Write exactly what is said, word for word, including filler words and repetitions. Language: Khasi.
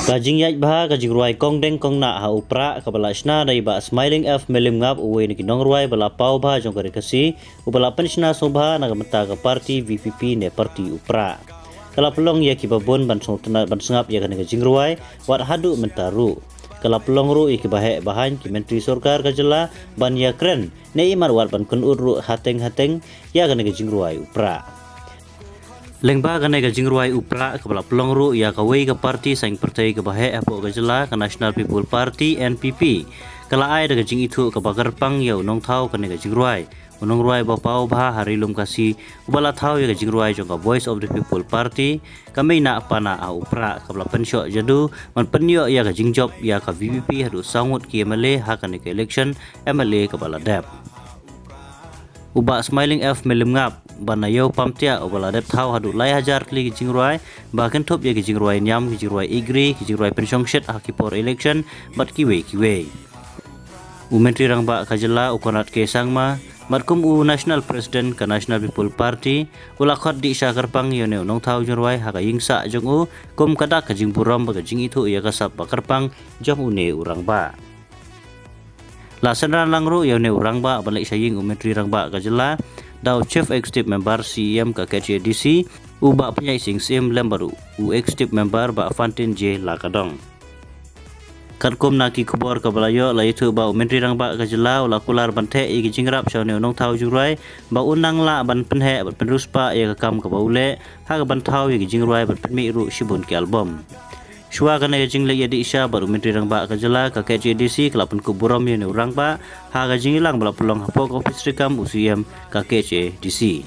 Ka jingïaid bha ka jingrwai Kong Deng Kong Nah ha u Prah kaba la shna da i Bah Smiling F Mylliemngap, uwei na ki nongrwai ba la paw bha jong ka Ri Khasi, uba la pynshna sngewbha na ka bynta ka party V P P ne party u Prah. Ka la pynlong ïa kiba bun ban sngewtynnat ban sngap ïa kane ka jingrwai, wat haduh mynta ruh. Ka la pynlong ruh ïa kiba heh ba haiñ, ki myntri sorkar ka jylla, ban ïakren ne imat wat ban kynnoh ruh hateng hateng ïa kane ka jingrwai u Prah. Lyngba kane ka jingrwai u Prah kaba la pynlong ruh ïa kawei ka party saiñ pyrthei kaba heh hapoh ka jylla, ka National People Party, N P P, ka la ai da ka jingithuh kaba kyrpang ïa u nongthaw kane ka jingrwai, u nongrwai ba paw bha ha Ri Lum Khasi, uba la thaw ïa ka jingrwai jong ka Voice of the People Party, ka Meina Pana ha u Prah, kaba la pynshoh jadu ban pynïoh ïa ka jingjop ïa ka V P P haduh saw ngut ki M L A ha kane ka election M L A kaba la dep. U Bah Smiling F Mylliemngap, ba na Ïew Pamtiah, uba la dep thaw haduh lai hajar tylli ki jingrwai, ba kynthup ïa ki jingrwai niam, ki jingrwai ïeit ri, ki jingrwai pynshongshit ha ki por election, bad kiwei kiwei. U Myntri Rangbah ka jylla u Conrad K Sangma, bad kum u National President ka National People Party, u la khot dih sha kyrpang ïa une u nongthaw jingrwai ha ka ïing sah jong u, kum ka dak ka jingburom bad ka jingithuh ïa ka sap ba kyrpang jong une u rangbah. La synran lang ruh ïa une u rangbah ban leit sha ïing u Myntri Rangbah ka jylla da u Chief Executive Member, C E M, ka K H A D C, u Bah Pynïaid Sing Syiem, lem bad u Executive Member Bah Fantin J Lakadong. Katkum na ki khubor kaba la ïoh, la ïathuh ba u Myntri Rangbah ka jylla u la kular ban theh ïa ki jingïarap sha une u nongthaw jingrwai, ba un nang lah ban pynheh bad pynriewspah ïa ka kam kaba u leh ha kaban thaw ïa ki jingrwai bad pynmih ruh shibun ki album. Shuwa kane ka jingleit ïadih sha bad u Myntri Rangbah ka jylla, ka K H A D C ka la pynkup burom ïa une u rangbah ha ka jingïalang ba la pynlong hapoh ka ophis treikam u C E M ka K H A D C.